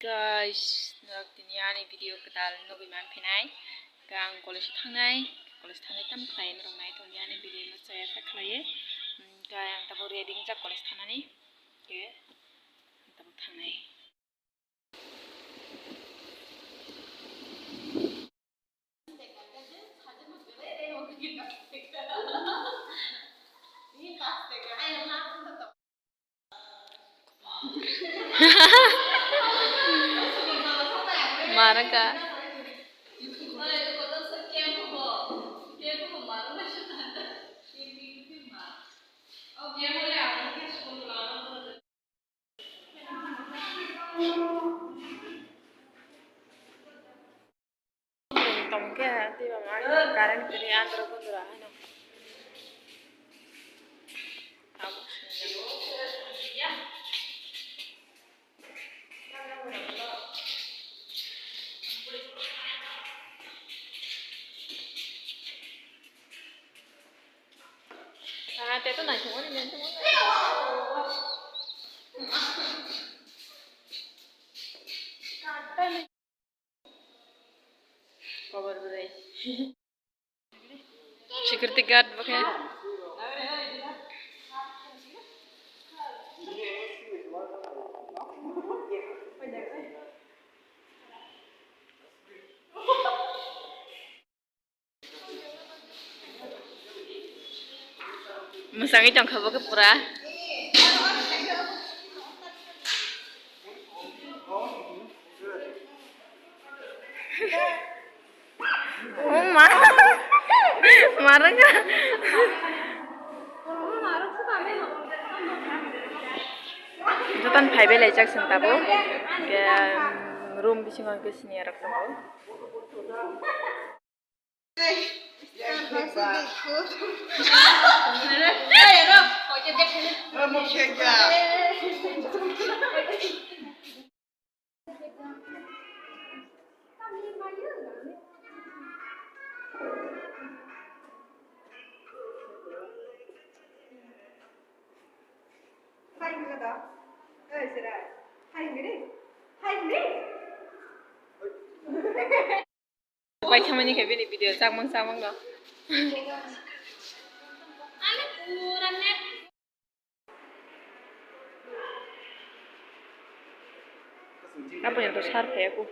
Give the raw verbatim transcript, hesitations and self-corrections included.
Guys, norok tini ani video kwtal nugwi manphinai. Hwnkhe ang college o thangnai, college thangnai tamo khlai norok nai tongdi ani video no chaya sa khlaiwi. Hwnkhe ang tabuk ready wngjak college thangnani. Hwnkhe ang tabuk thangnai. Maraka. Tongkhe twiba ma current kwrwi andro kondora hano. Ah, teto naithok mani nangkhe. Kobar bwrwi. Security guard bo khe. Mwsangwi tongkha bo khe pura. Oh ma. Marwkha. Jotono phai belaijak chwng tabuk. Hwnkhe, um, room bisingo hwnkhe senior rok tongo. Pai khamani khe bini video chakmang chakmang no. Apa yang tuh sar kayak aku.